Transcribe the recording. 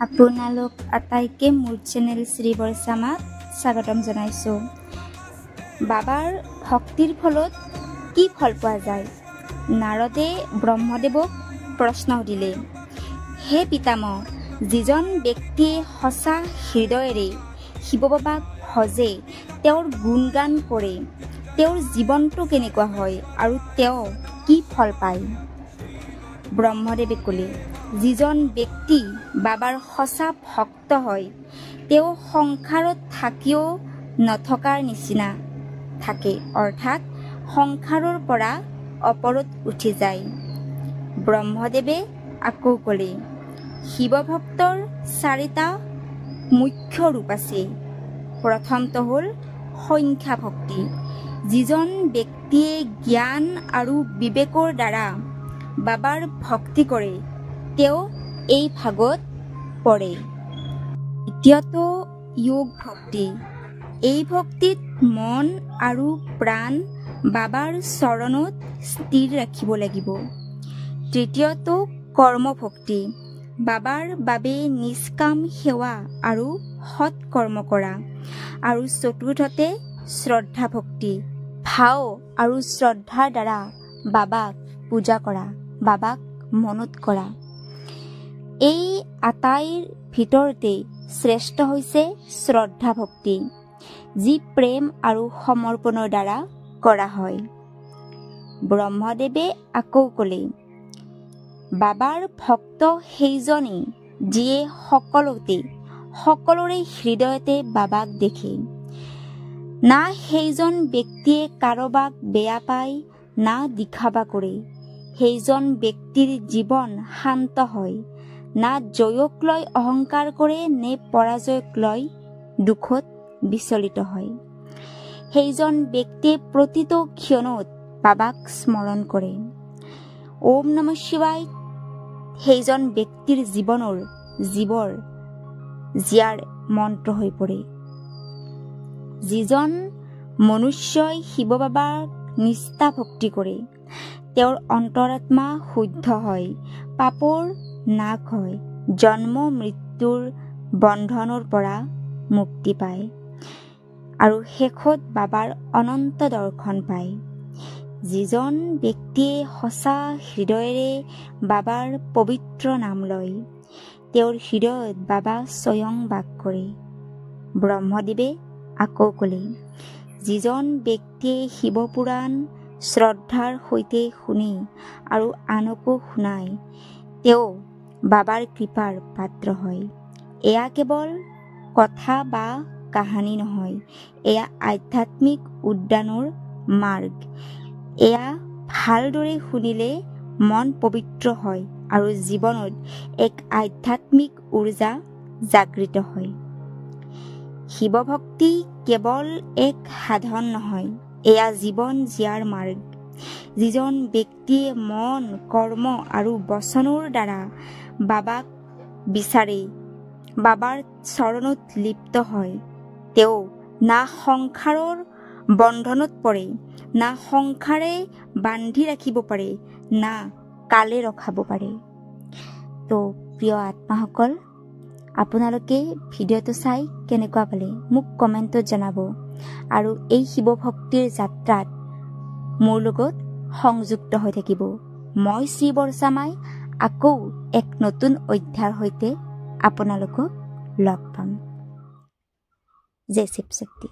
আপোনালোক আটাইকে মোৰ চেনেল শ্ৰী বৰচামাত স্বাগতম জনাইছোঁ। বাবাৰ ভক্তিৰ ফলত কি ফল পোৱা যায়? নাৰদে ব্ৰহ্মদেৱক প্ৰশ্ন সুধিলে, হে পিতামহ, যিজন ব্যক্তিয়ে সঁচা হৃদয়েৰে শিৱ বাবাক ভজে, তেওঁৰ গুণগান কৰে, তেওঁৰ জীৱনটো কেনেকুৱা হয় আৰু তেওঁ কি ফল পায়? ব্ৰহ্মদেৱে ক'লে, যিজন ব্যক্তি বাবাৰ সঁচা ভক্ত হয়, তেওঁ সংসাৰত থাকিও নথকাৰ নিচিনা থাকে, অৰ্থাৎ সংসাৰৰ পৰা ওপৰত উঠি যায়। ব্ৰহ্মদেৱে আকৌ ক'লে, শিৱভক্তৰ চাৰিটা মুখ্য ৰূপ আছে। প্ৰথমটো হ'ল সংখ্যা ভক্তি। যিজন ব্যক্তিয়ে জ্ঞান আৰু বিবেকৰ দ্বাৰা বাবাৰ ভক্তি কৰে, তেওঁ এই ভাগত পৰে। দ্বিতীয়টো যোগ ভক্তি। এই ভক্তিত মন আৰু প্ৰাণ বাবাৰ চৰণত স্থিৰ ৰাখিব লাগিব। তৃতীয়টো কৰ্মভক্তি। বাবাৰ বাবে নিষ্কাম সেৱা আৰু সৎ কৰ্ম কৰা। আৰু চতুৰ্থতে শ্ৰদ্ধা ভক্তি। ভাও আৰু শ্ৰদ্ধাৰ দ্বাৰা বাবাক পূজা কৰা, বাবাক মনত কৰা। এই আটাইৰ ভিতৰতে শ্ৰেষ্ঠ হৈছে শ্ৰদ্ধা ভক্তি, যি প্ৰেম আৰু সমৰ্পণৰ দ্বাৰা কৰা হয়। ব্ৰহ্মদেৱে আকৌ ক'লে, বাবাৰ ভক্ত সেইজনেই যিয়ে সকলোতে, সকলোৰে হৃদয়তে বাবাক দেখে। না সেইজন ব্যক্তিয়ে কাৰোবাক বেয়া পায়, না দিখাবা কৰে। সেইজন ব্যক্তিৰ জীৱন শান্ত হয়, না জয়ক লৈ অহংকাৰ কৰে, নে পৰাজয়ক লৈ দুখত বিচলিত হয়। সেইজন ব্যক্তিয়ে প্ৰতিটো ক্ষণত বাবাক স্মৰণ কৰে। ওম নমঃ শিৱায় সেইজন ব্যক্তিৰ জীৱনৰ জীৱৰ জীয়াৰ মন্ত্ৰ হৈ পৰে। যিজন মনুষ্যই শিৱ বাবাক নিষ্ঠা ভক্তি কৰে, তেওঁৰ অন্তৰাত্মা শুদ্ধ হয়, পাপৰ নাশ হয়, জন্ম মৃত্যুৰ বন্ধনৰ পৰা মুক্তি পায় আৰু শেষত বাবাৰ অনন্ত দৰ্শন পায়। যিজন ব্যক্তিয়ে সঁচা হৃদয়েৰে বাবাৰ পবিত্ৰ নাম লয়, তেওঁৰ হৃদয়ত বাবা স্বয়ং বাস কৰে। ব্ৰহ্মদেৱে আকৌ ক'লে, যিজন ব্যক্তিয়ে শিৱপুৰাণ শ্ৰদ্ধাৰ সৈতে শুনে আৰু আনকো শুনায়, তেওঁ বাবাৰ কৃপাৰ পাত্ৰ হয়। এয়া কেৱল কথা বা কাহিনী নহয়, এয়া আধ্যাত্মিক উদ্যানৰ মাৰ্গ। এয়া ভালদৰে শুনিলে মন পবিত্ৰ হয় আৰু জীৱনত এক আধ্যাত্মিক উৰ্জা জাগৃত হয়। শিৱভক্তি কেৱল এক সাধন নহয়, এয়া জীৱন জীয়াৰ মাৰ্গ। যিজন ব্যক্তিয়ে মন, কৰ্ম আৰু বচনৰ দ্বাৰা বাবাক বিচাৰে, বাবাৰ চৰণত লিপ্ত হয়, তেওঁ না সংসাৰৰ বন্ধনত পৰে, না সংসাৰে বান্ধি ৰাখিব পাৰে, না কালে ৰখাব পাৰে। তো প্ৰিয় আত্মাসকল, আপোনালোকে ভিডিঅ'টো চাই কেনেকুৱা পালে মোক কমেণ্টত জনাব আৰু এই শিৱ ভক্তিৰ যাত্ৰাত মোৰ লগত সংযুক্ত হৈ থাকিব। মই শ্ৰী বৰচামাই আকৌ এক নতুন অধ্যায়ৰ সৈতে আপোনালোকক লগ পাম। জয় শিৱ শক্তি।